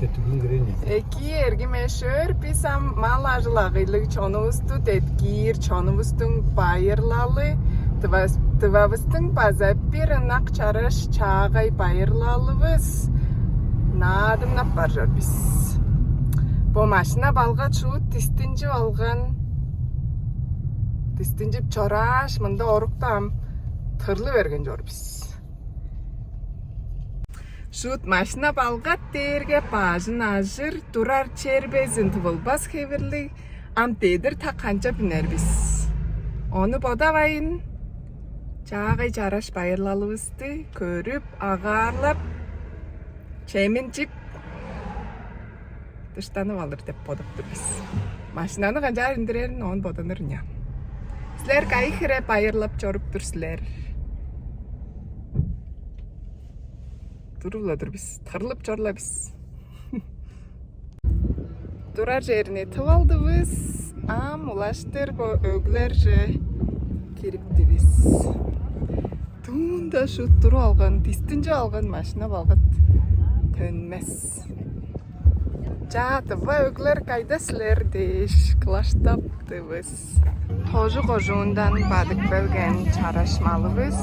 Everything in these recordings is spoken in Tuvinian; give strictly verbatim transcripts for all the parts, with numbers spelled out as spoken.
Эки эргим эш-өөр, бис ам мал ажыл-агыйлыг чонувусту деткиир чонувустуң байырлалы, Тыва-, Тывавыстың база бир ынак чараш чаагай байырлалывыс наадымнап бар чор бис. Бо машина-балгат шуут дистинчип алган, дистинчип чорааш, мында орукту ам тырлы берген чор бис. Шуут машина-балгат дээрге бажын ажыр, турар чер безин тывылбас хевирлиг, ам дедир так канчап үнер бис. Ону бодавайн, чаагай чараш байырлалывысты көрүп, агаарлап, чемин чип, дыштанып алыр деп бодап тур бис. Машинаны канчаар үндүрерин оон бодонур ыйнаан. Силер кайы хире байырлап чоруп тур силер? Туруп-ла тур бис, тырлып чор-ла бис. Турар черни тып алдывыс. Ам улаштыр бо өглерже кириптивис. Дуунда шуут туруп алган, дистинчип алган машина-балгат төнмес. Чаа, тыва өглер, кайда силер дээш кылаштаптывыс. Тожу кожуундан бадып келген чараш малывыс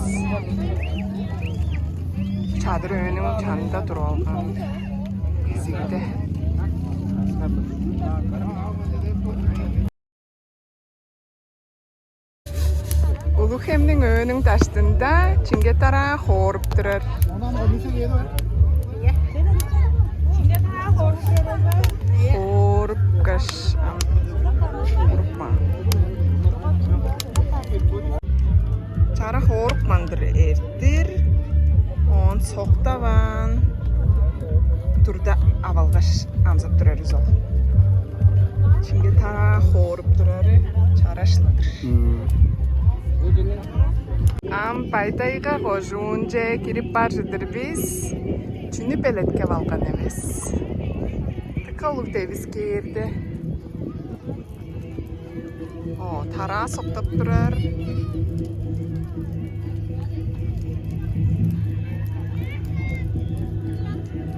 чадыр өөнүң чанында туруп алган кезигде. Улуг-Хемниң өөнүң даштында чиңге-тараа хооруп турар. Хооруп каш, ам, хоорупкан. Чара хоорупкан-дыр эртир. Оон соктаваан турда авалгаш амзап турар бис ол. Чиңге-тараа хооруп турары чараш-ла-дыр. Ам Бай-Тайга кожуунче кирип бар чыдыр бис. Чүнү белеткеп алган эвес. Дыка улуг девискээрде. О, тараа соктап турар.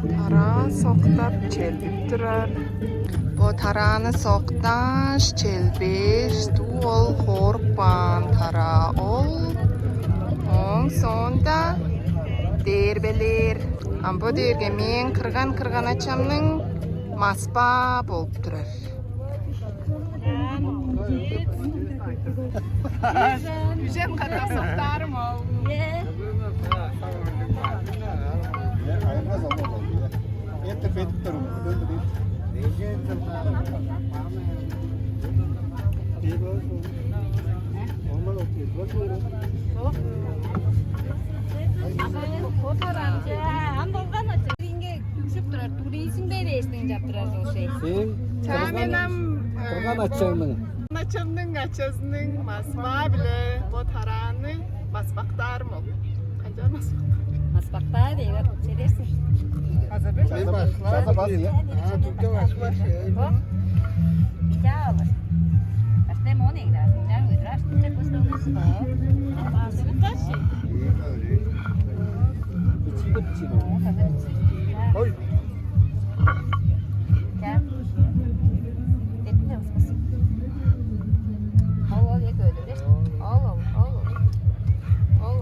Тараа соктап, челдип турар. Бо тарааны соктааш, челбээш, дуу ол хооруп каан тараа ол. Ооң соонда дээрбелээр. Ам бо дээрге мээң кырган-кырган ачамның маспаа болуп турар. Үжен катап соктаарым ол. Э, айырмас ол. Энтер бедип турум. Ам болган ача. Күшүп турар, туризмде дээштиң чаптырар ол шей. Сен чаа, мен ам, э, кырган ачаңның. Ачамның ачазының маспаа-биле бо тарааны маспактаарым ол. Канчаар маспактаар? Маспактаар, эвер, чедерсиң. Мен башла. Чаза бас, я? А, тутта башла. О? Чаа алыр. Аштай мону эңдер. Чаа өдүр, аштай көстөгүн. О? Базылыкка ши. Ой. Ол, ол, эки өдүр. Ол, ол, ол, ол. Ол.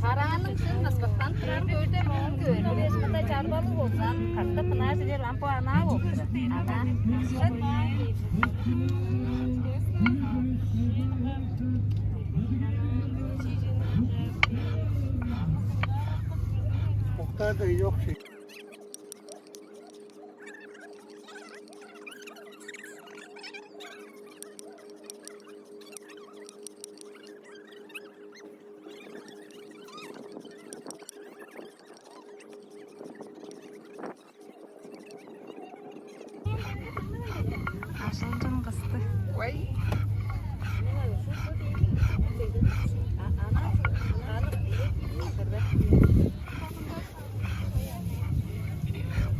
Тарааның шын маспактан турар, көрдем, оон көрдүм. Беш кытай чарбалыг болза, катап мынаа силер ам бо анаа болуп турар. Анаа. Октарда ёк. Ажылдын кысты. Ой.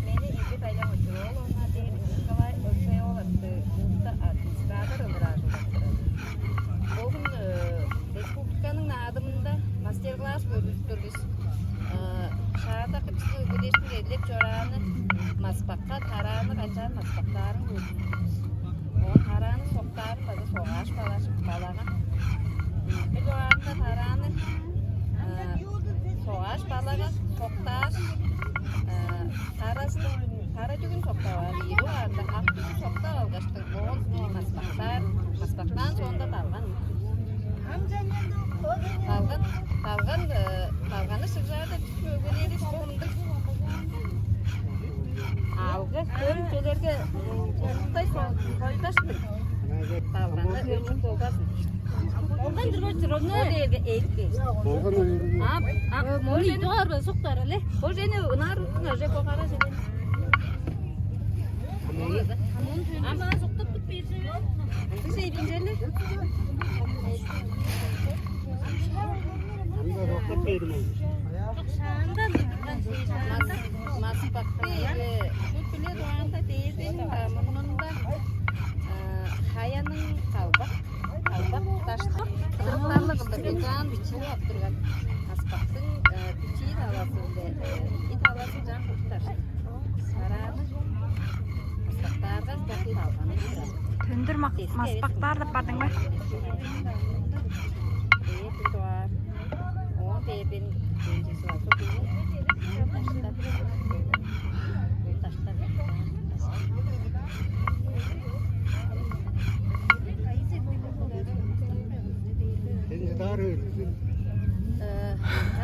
Мени эки байлап отур. Ол оңна дээр Николай Өлчей ол. Соктаарын көрдүм. Оон тарааны соктаарын база согааш балаш-, балаган. Бир дугаарында тарааны, э, согааш балаган, соктааш, э, тарасын, тара дүгүн соктап аар, ийи дугаарында ак дүгүн соктап алгаштың, оон маспактаар, маспактаан соонда далган. Далган, далган, э, далганы шыгжаада Мөгелери бо мындыг. Алгы, көрүп келерге, курттай со-, сойгаштың. Алганы өчүк болгазын. Болган-дыр, бо чырыгны. Ол дээрге элге. Болган ол. А, а, мону идип аар бе, суктар эле. Бо жени ынаар уттуң, уже богара жени. Ама суктуп тур бир жени. Ындыг жей бинчели. Анда суктуп бермейн. Маспакты, э, шуут биле дугаарында дээрден, э, мурнунда, э, хаяның калбак, калбак даштык кыдырыктарлыг кылдыр бежаан бичии ап турган. Маспактың, э, бичии талазы-биле, э, ийи талазы чаан куптар. Сарааны маспактаарга катып алган. Төндүр мак-, маспактаар деп бардың бе? Э, бир дугаар. Оон бээр бен бенчеси бар. Сол бени таштап, таштап. Сен чыдаар өөрүзүн. Э,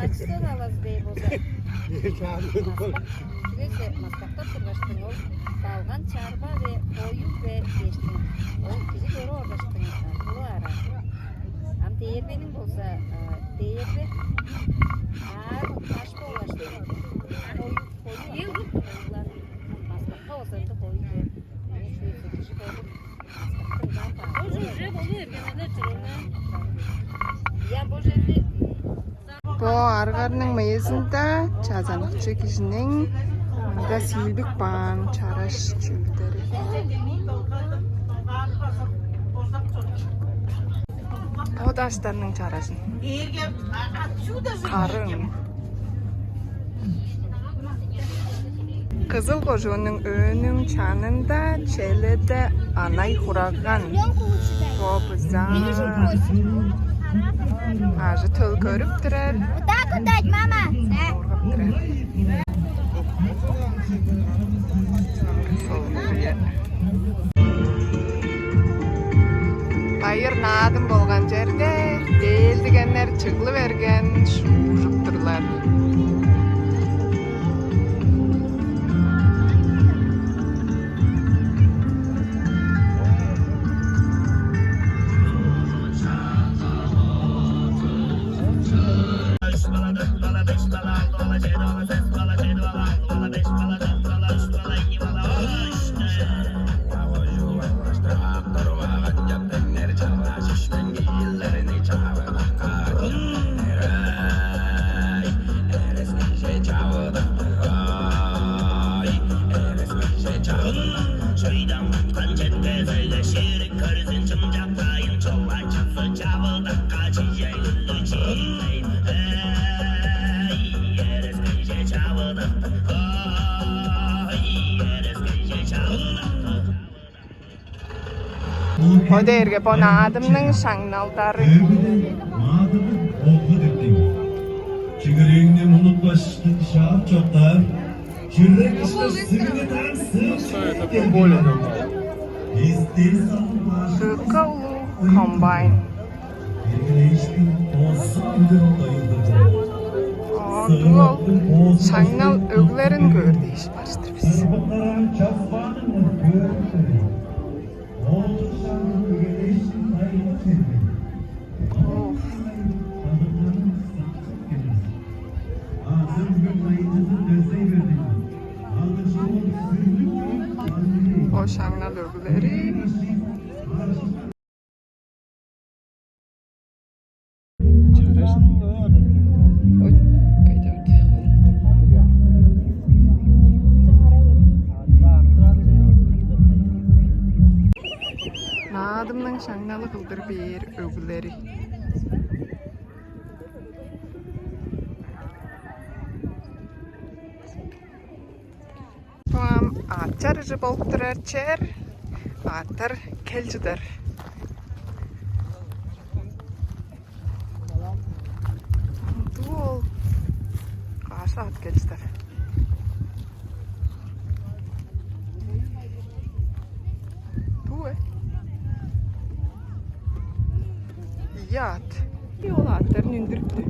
качыстан алазы бээр болза. Чаанын кой. Чүге дээш, маспактап тургаштың, ол балган чарба бе, коюг бе дээштиң. Ол кижи көрүп оргаштың, кылып аараа. Ам дээрбениң болза, э, дээрбе аар каш болгаштың. Коюг, коюг. Маспакка болза ындыг коюг бе. Чүге дээш, кижи көрүп. Бо аргарның мыйызында чазаныкчы кижиниң мында сиилбик баан чараш чүүлдери. Бо даштарның чаражын. Карың. Кызыл кожууннуң өөнүң чанында челеде анай хураган. Бо бызаан ажы-төл көрүп турар. Вот так вот дать, мама. Ургап турар. Байыр-наадым болган черде дээлдигеннер чыглы берген, шуужуп турлар. Бо дээрге бо наадымның шаңналдары. Чигирээңни мунутпаш, шаап чоктаар. Чүрек ышкаш сигни таң сыып. Эстен салып. Шыыкка улуу комбайн. Оон ол шаңнал өглерин көөр дээш барыштыр бис. Ол шаңнал өглери. Ой, кайда. Наадымның шаңналы кылдыр бээр өглери. Бо ам Аът чарыжы болуп турар чер. Аъттар кел чыдар. Дуу ол. Каш аът кел чыдар. Дуу э. Ийи аът. И ол аъттарын үндүрүптү.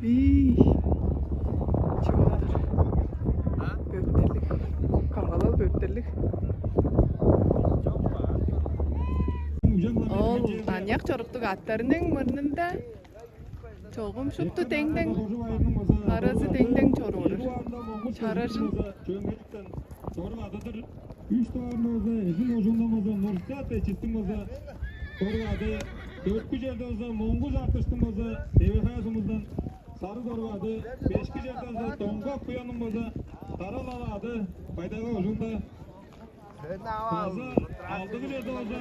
Ий, чугаалар. Бөптерлиг. Камгалал бөптерлиг. Ол аныяк чоруктуг аъттарның мурнунда чогум шупту дең-дең, аразы дең-дең чоруур. Чаражын. Чорук адыдыр. Үш дугаарында болза, Эрзин кожуундан болза, Нурсат Эчистиң болза, чорук ады, дөрткү черде болза, Моңгуш Артыштың болза, Эвехая сумузундан, сарыг чорук ады, бешки черде болза, Доңгак Буянның болза, Кара-Лал аъды, Бай-Тайга кожуунда. База алдыгы черде болза,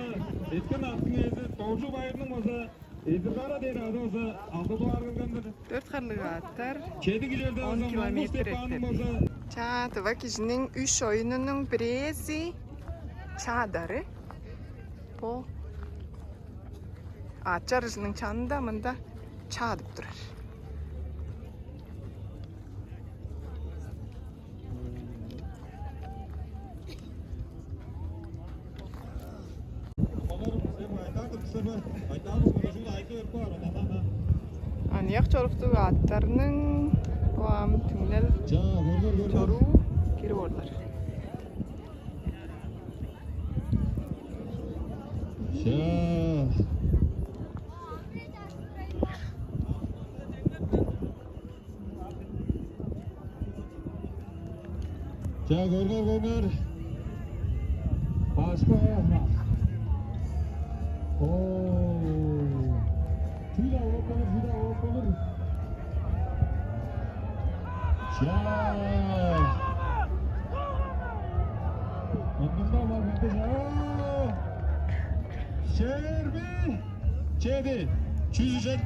Эткен аъттың ээзи Доржу Байырның болза, Эдир-Кара дээр аъды болза, алды дугаар келген-дир. Дөрт харлыг аъттар. Чедиги черде болза, Моңгуш Степанның болза. Чаа, тыва кижиниң үш оюнунуң бирээзи чаа адары. Бо аът чарыжының чанында мында чаа адып турар. Аныяк чоруктуг аъттарның бо ам түңнел чоруу кирип орлар. Чаа. Чаа, көрүңер, көрүңер. Башка. Оо. Чүү-даа болуп болур, чүү-даа болуп болур. Чаа. Мындыг-даа бар бизде, чаа. Шерби. Чеди. Чүс үжен.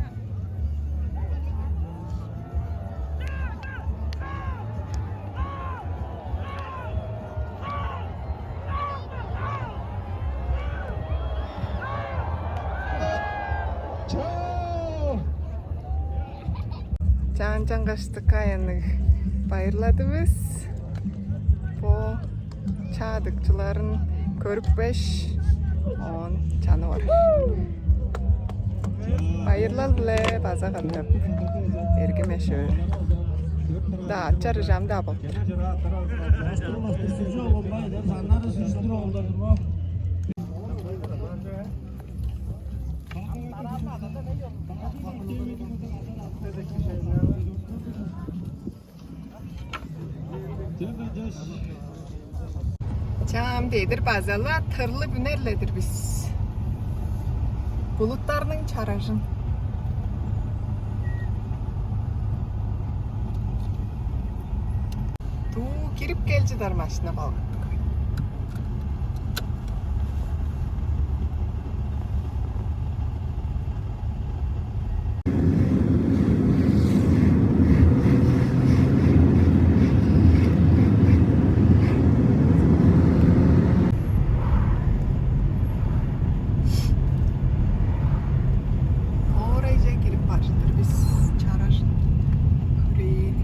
Чаа! Чаан чаңгаш дыка аянныг байырлады бис. Бо чаа адыкчыларын көрүпкеш, оон чанып ор. Байырлал-биле база катап эргим эш-өөр. Да, чарыжам-даа болуптур. Чаам дедир база-ла тырлып үнер-ле-дир бис. Булуттарның чаражын. Дуу кирип кел чыдар машина калган. Оорайже кирип бар чыдыр бис, чаражын хүрээни.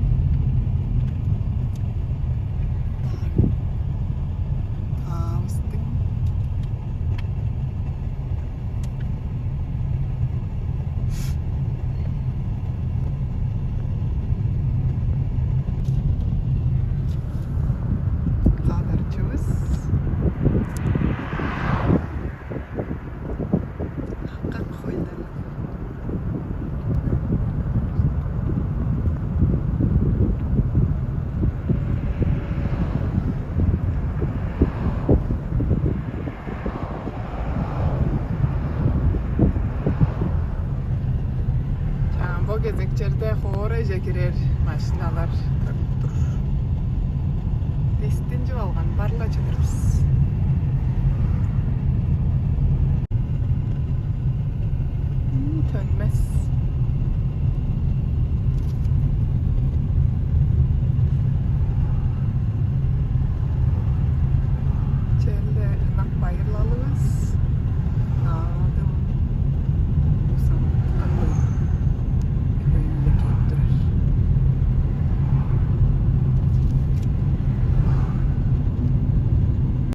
Де хоорайже кирер машиналар көрүп тур. Дистинчип алган барла чыдырбыз. Төнмес.